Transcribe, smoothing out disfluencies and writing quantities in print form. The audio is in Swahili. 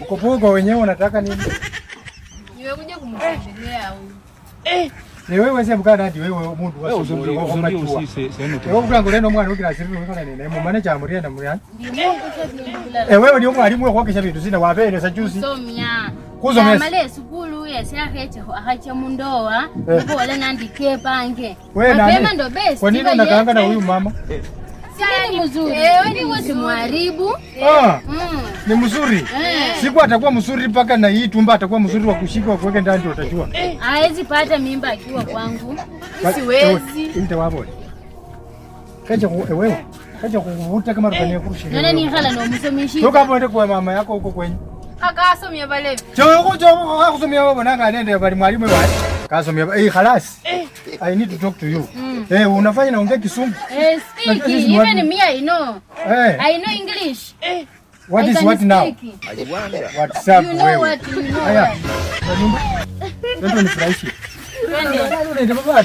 Uko poa wenyewe unataka nini? Nimekuja kumtembelea huyu. Ni wewe sasa mkana ndi wewe mundu wa Aujourd'hui, aujourd'hui aussi, c'est un autre. Ewe kulango leno mwana ukira siri ukona nene mu manager amurienda muriana. Ndi Mungu sasa. Ewewe ndi mwalimu we kwakisha bintu sina wabere sa juzi. Somya. Kusomesa. Amale esukulu yesi akheche akhacha mundoa. Nibola nandike pange. Wewe nani? Mapema ndo best. Kwa nini unakaanga na huyu mama? Si ni mzuri. Wewe ni simharibu. Ah, ni mzuri. Siku atakuwa mzuri mpaka na hii tumba atakuwa mzuri wa kushika wa kuweka ndani ndio utajua. Haezi pata mimba akiwa kwangu. Siwezi. Inte wabo. Kaja ku wewe. Kaja kuvuta kama rukani kushika. Nona nikhala nomusomeshi. Toka hapo ende kwa mama yako huko kwenyu. Akasomya balevi. Choko choko akusomia baba nanga nende bali mwalimu wa. Kasomia khalas. I need to talk to you. Unafanya naongea Kisungu. Speak. Najua sisi ni Even watu- me I know. I know English. What I is can what now? speak. What's up You know wewe? what, you know Haya. what. Kwa nyumba. Ndio nifurahishe. Twende. Ndio baba.